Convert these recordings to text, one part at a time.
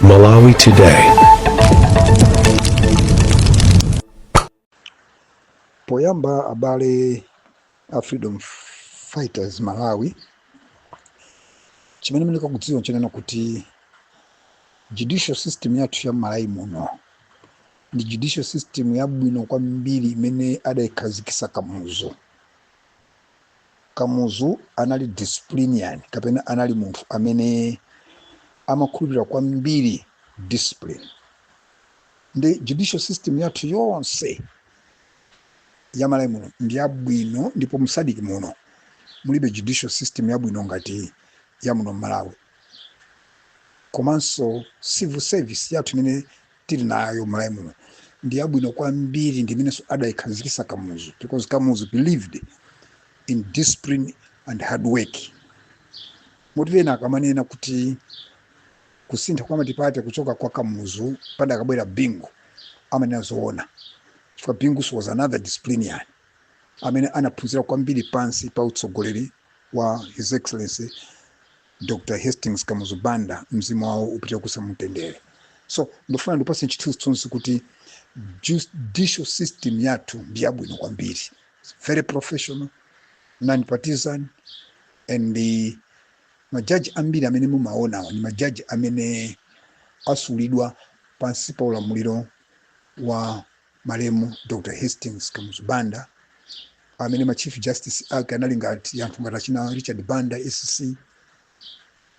Malawi Today. Poyamba, abale a Freedom Fighters Malawi, chimene muyenera kudziwa nchonena kuti judicial system yathu ya Malawi muno ndi judicial system yabwino kwambiri imene adayikhazikisa Kamuzu. Kamuzu anali disciplinarian, kapena anali munthu amene amakhulupirira kwambiri discipline. Ndi judicial system yathu yonse ya Malawi muno ndi yabwino, ndipo mu SADC muno mulibe judicial system yabwino ngati ya muno Malawi. Komanso civil service yathu imene tili nayo Malawi muno ndi yabwino kwambiri, ndi imenenso adayikhazikisa Kamuzu, because Kamuzu believed in discipline and hard work. Moti ena akamanena kuti kusintha kwa multiparty kuchoka kwa Kamuzu padakabwera Bingu, amanena zoona, chifukwa Bingu was another disciplinarian amene anaphunzira kwambiri pansi pa utsogoleri wa His Excellency Dr Hastings Kamuzu Banda, mzimu wawo upite kuusa mumtendere. So ndifuna ndipase chithunzithunzi kuti judicial system yathu ndi yabwino kwambiri. It's very professional, non-partisan, and the majaji ambiri amene mumaonawa ndi majaji amene asulidwa pansi pa ulamuliro wa malemu Dr Hastings Kamuzu Banda, amene ma chief justice ake anali ngati anthu ngati achina Richard Banda SC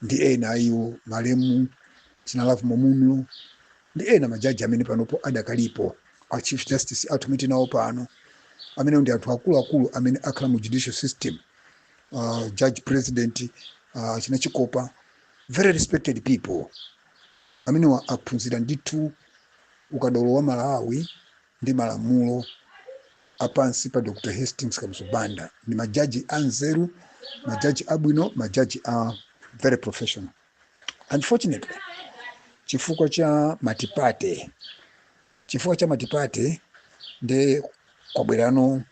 ndi ena ayiwo, malemu china Lovemore Munlo ndi ena majaji amene panopo adakalipo a chief justice athu amene tinawo pano, amene ndi anthu akuluakulu amene akhala mu judicial system, judge president china Chikopa, very respected people amene aphunzira ndithu ukadaulo wa Malawi ndi malamulo apansi pa Dr Hastings Kamuzu Banda. Ndi majaji anzeru, majaji abwino, majaji a very professional. Unfortunately, chifukwa cha multiparty ndi kwabwerano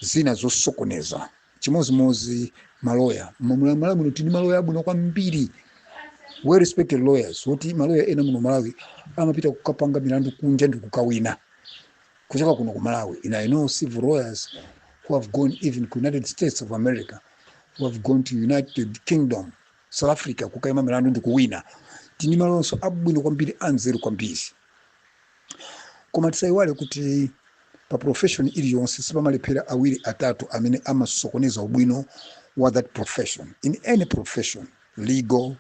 zina zosokoneza. Chimozimozi maloya. Malawi muno tili maloya abwino kwambiri, well respected lawyers, woti maloya ena muno Malawi amapita kukapanga milandu kunja ndi kukawina kuchoka kuno ku Malawi. And I know civil lawyers who have gone even to United States of America, who have gone to United Kingdom, South Africa, kukayima milandu ndi kuwina. Tini malonso abwino kwambiri, anzeru kwambiri. Koma tisayiwale kuti pa profession iliyonse sipamalephera awiri, atatu amene amasokoneza ubwino wa that profession. In any profession, legal,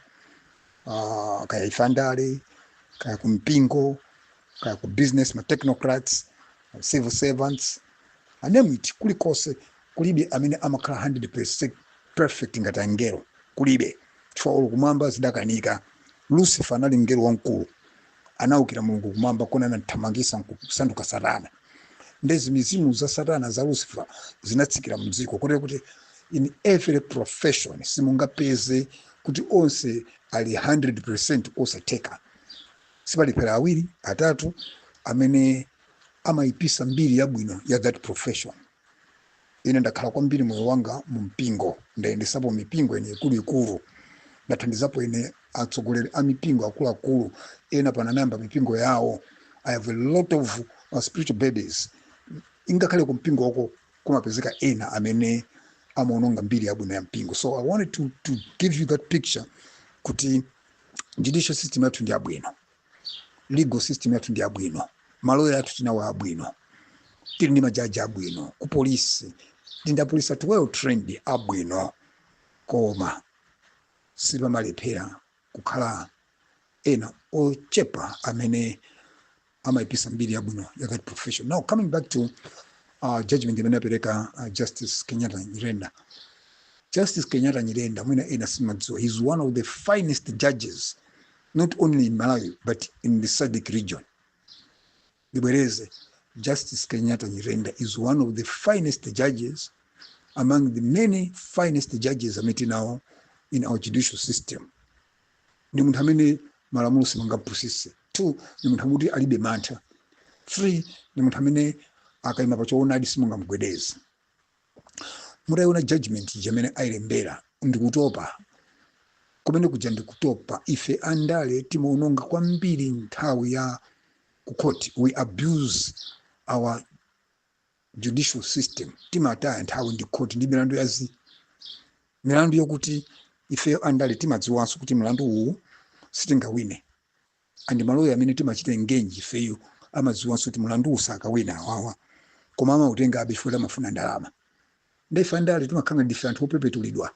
kaya ifandale, kaya kumpingo, kaya ku business, ma technocrats, civil servants, name it, kulikonse kulibe amene amakhala 100% perfect ngati angelo, kulibe, chifukwa olo kumwamba zidakanika. Lucifer anali mngelo wamkulu, anawukira Mulungu kumwamba, kona anathamangisa nkusanduka Satana. Ndezi mizimu za Satana, za Lucifer, zinatsikira mdziko, kotero kuti in every profession simungapeze kuti onse ali 100% osatheka. Sipalephera awiri, atatu amene amayipisa mbiri yabwino ya that profession. Ine ndakhala kwambiri moyo wanga mu mpingo, ndayendesapo mipingo ine ikuluikulu, ndathandizapo ine atsogoleri a mipingo akuluakulu, ena pananayamba mipingo yawo. I have a lot of spiritual babies. Ingakhale ku mpingo wako kumapezeka ena amene amaononga mbiri yabwino ya mpingo. So I wanted to give you that picture kuti judicial system yathu ndi yabwino, legal system yathu ndi yabwino, maloya athu tinawo abwino, tili ndi majaji abwino, ku polisi tili ndi apolisi athu well trained, abwino. Koma sipamalephera kukhala ena ochepa amene amayipisa mbiri yabwino ya that profession. Now, coming back to judgment imene apereka Justice Kenyatta Nyirenda. Justice Kenyatta Nyirenda, mwina ena simadziwa, he's one of the finest judges, not only in Malawi but in the SADC region. Ndibwereze, Justice Kenyatta Nyirenda is one of the finest judges among the many finest judges amene tinawo in our judicial system. Ndi munthu amene malamulo simungampusise. Two, ndi munthu amene alibe mantha. Three, ndi munthu amene akayima pa choonadi simungamugwedeze. Mutayiona judgment imene ayilembera, ndikutopa. Kumene kuja ndikutopa. Ife andale timaononga kwambiri nthawi ya kukhoti. We abuse our judicial system. Timataya nthawi ndi khoti ndi milandu yazi, milandu yokuti ife andale timadziwanso kuti mlandu uwu sitingawine, and maloya amene timachita engage ifeyo amadziwanso kuti mlandu uwu sakawina awawa, koma amautenga abe chifukwa amafuna ndalama. Ndife andale timakhala ndife anthu opepetulidwa.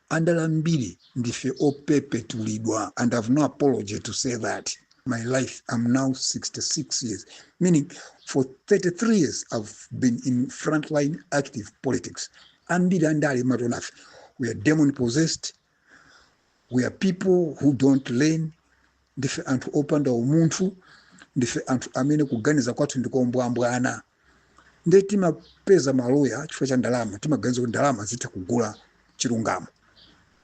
Andale ambiri ndife opepetulidwa, and I've no apology to say that. My life, I'm now 66 years, meaning for 33 years I've been in frontline active politics. Ambiri andale matonafe, we are demon possessed. We are people who don't learn. Ndife anthu opanda umunthu. Ndife anthu amene kuganiza kwathu ndikombwambwana. Nde timapeza maloya chifukwa cha ndalama. Timaganiza kuti ndalama zitha kugula chilungamo,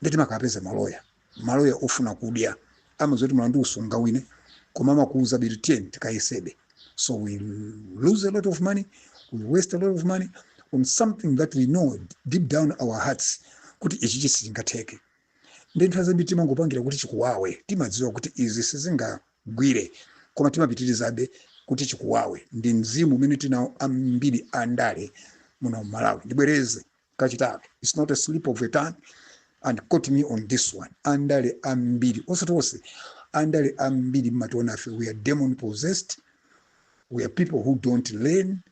nde timakapeza maloya, maloya ofuna kudya. Amadziwa kuti mlandu usungawine, koma amakuuza biri, "Tiyeni tikayesebe." So we lose a lot of money, we waste a lot of money on something that we know deep down our hearts kuti ichi sicingatheke. Ndi nthawi zambiri timangopangira kuti chikuwawe. Timadziwa kuti izi sizingagwire, koma timapitirizabe kuti chikuwawe. Ndi mzimu umene tinawo ambiri andale muno Malawi. Ndibwereze kachitatu, it's not a slip of a tongue, and quote me on this one: andale ambiri, osati onse, andale ambiri mmationa ife, we are demon possessed. We are people who don't learn.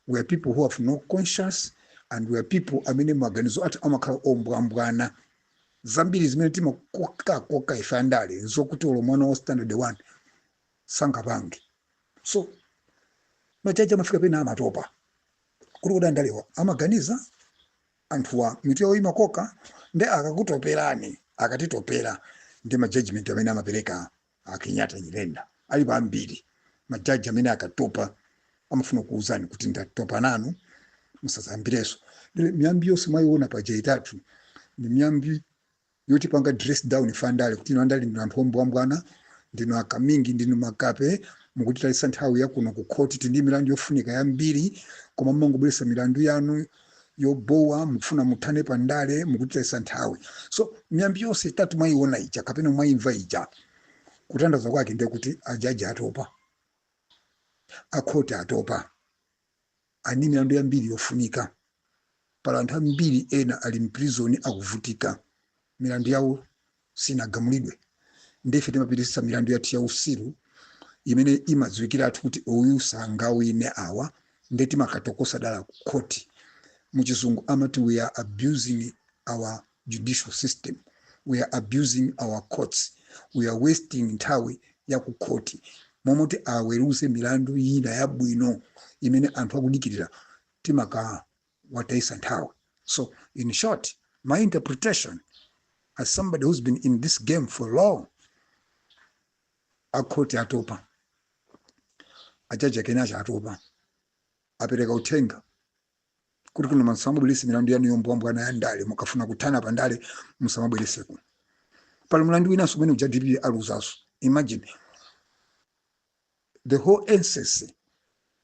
We are people who have no conscience, and we are people amene maganizo athu amakhala ombwambwana. Zambiri zimene timakokakoka ife andale nzokuti olo mwana wa standard one sangapange. So majaji amafika pena amatopa kuti kuti andalewa amaganiza, anthuwa mitu yawo imakoka. Ndi akakutoperani, akatitopera ndi majudgment amene amapereka a Kenyatta Nyirenda. Alipo ambiri majaji amene akatopa amafuna kuuzani kuti, "Ndatopa nanu, musazambireso." Miyambi yonse mwayiona paja itatu ndi miyambi yotipanga dress down ife andale, kuti inu andale ndinu anthu ombwambwana, ndinu akamingi, ndinu makape, mukutitalitsa nthawi yakuno ku khoti. Tindi milandu yofunika yambiri, koma mumangobweretsa milandu yanu yobowa, mukufuna muthane pa ndale, mukutitalitsa nthawi. So miyambi yonse itatu mwayiona ija kapena mwayimva ija, kutanthauza kwake ndiye kuti ajaji atopa, akhoti atopa, ani milandu yambiri yofunika. Pala anthu ambiri ena ali mprison akuvutika, milandu yawo sinagamulidwe. Ndife timapitisa milandu yathu ya usiru imene imadziwikiratu kuti uyu sangawine awa, nde timakatokosa dala ku khoti. Muchizungu amati we are abusing our judicial system, we are abusing our courts, we are wasting nthawi ya ku khoti momoti aweruze milandu ina yabwino imene anthu akudikirira. Timakawatayisa nthawi. So in short, my interpretation as somebody who's been in this game for long, akhoti atopa, ajaji akenacho atopa, apereka uthenga kuti kuno musamabwerese milandu yanu yombwambwana ya ndale. Mukafuna kuthana pa ndale, musamabwerese kuno. Pali mlandu winanso umene uja DPP aluzaso. Imagine the whole essence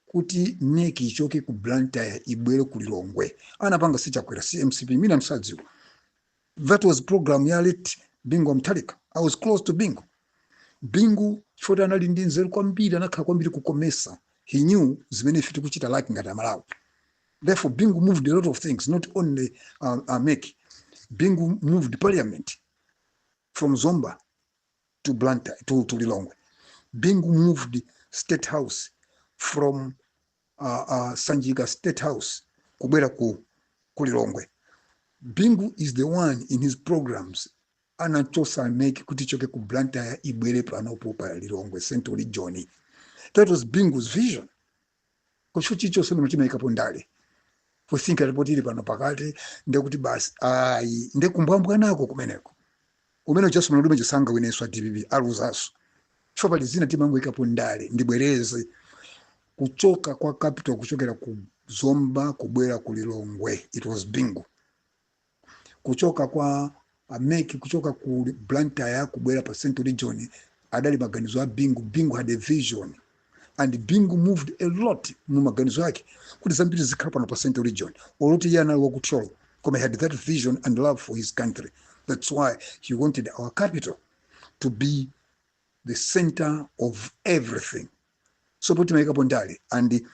kuti MEC ichoke ku Blantyre ibwere ku Lilongwe, anapanga si Chakwera, si MCP, mina msadziwa. That was program ya late Bingu Mutharika. I was close to Bingu. Bingu chifukwa anali ndi nzeru kwambiri, anakhala kwambiri kukomesa. He knew zimene ife tikuchita like ngati Amalawi. Therefore Bingu moved a lot of things, not only MEC. Bingu moved parliament from Zomba to Blantyre, to Lilongwe. Bingu moved State House from Sanjika State House kubwera ku Lilongwe. Bingu is the one in his programs anachosa MEC kuti ichoke ku Blantyre ibwere panopo pa Lilongwe, Central Region. That was Bingu's vision. Kucho chichonse muno chimayikapo ndale, kusinka ripoti ili pano pakati, ndekuti basi ayi, ndekumbwambwanako kumeneko umene uchaso mlandu umene sanga winenso a DPP aluzaso chifukwa pali zina timangoyikapo ndale. Ndibwereze, kuchoka kwa capital kuchokera ku Zomba kubwera ku Lilongwe, it was Bingu. Kuchoka kwa MEC kuchoka ku Blantyre kubwera pa Central Region, adali maganizo a Bingu. Bingu had a vision, and Bingu moved a lot mu maganizo ake kuti zambiri zikhala pano pa Central Region. Oloti iye anali wakuthyolo, koma he had that vision and love for his country. That's why he moved. That's why he wanted our capital to be the center of everything. So poti mayikapo ndale and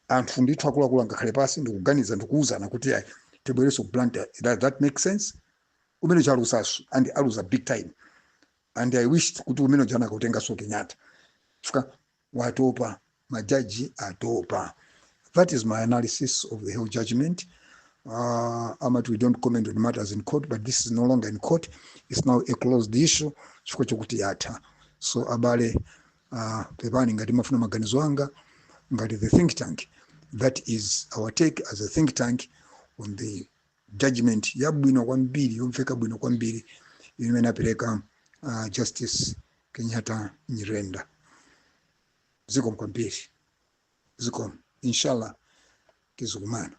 anthu ndithu akuluakulu angakhale pasi ndikuganiza ndikuwuzana kuti ayi, tibwereso ku Blantyre. That makes sense. Umene chalusaso and aluza big time, and I wish kuti umene jana kautengaso Kenyatta chifukwa watopa, majaji atopa. That is my analysis of the whole judgment. Amati we don't comment on matters in court, but this is no longer in court. It's now a closed issue chifukwa chokuti yatha. So abale, pepani ngati mafuna maganizo anga ngati the think tank. That is our take as a think tank on the judgment yabwino kwambiri, yomveka bwino kwambiri, imene apereka Justice Kenyatta Nyirenda. Zikomo kwambiri, zikomo. Inshallah tizikumana.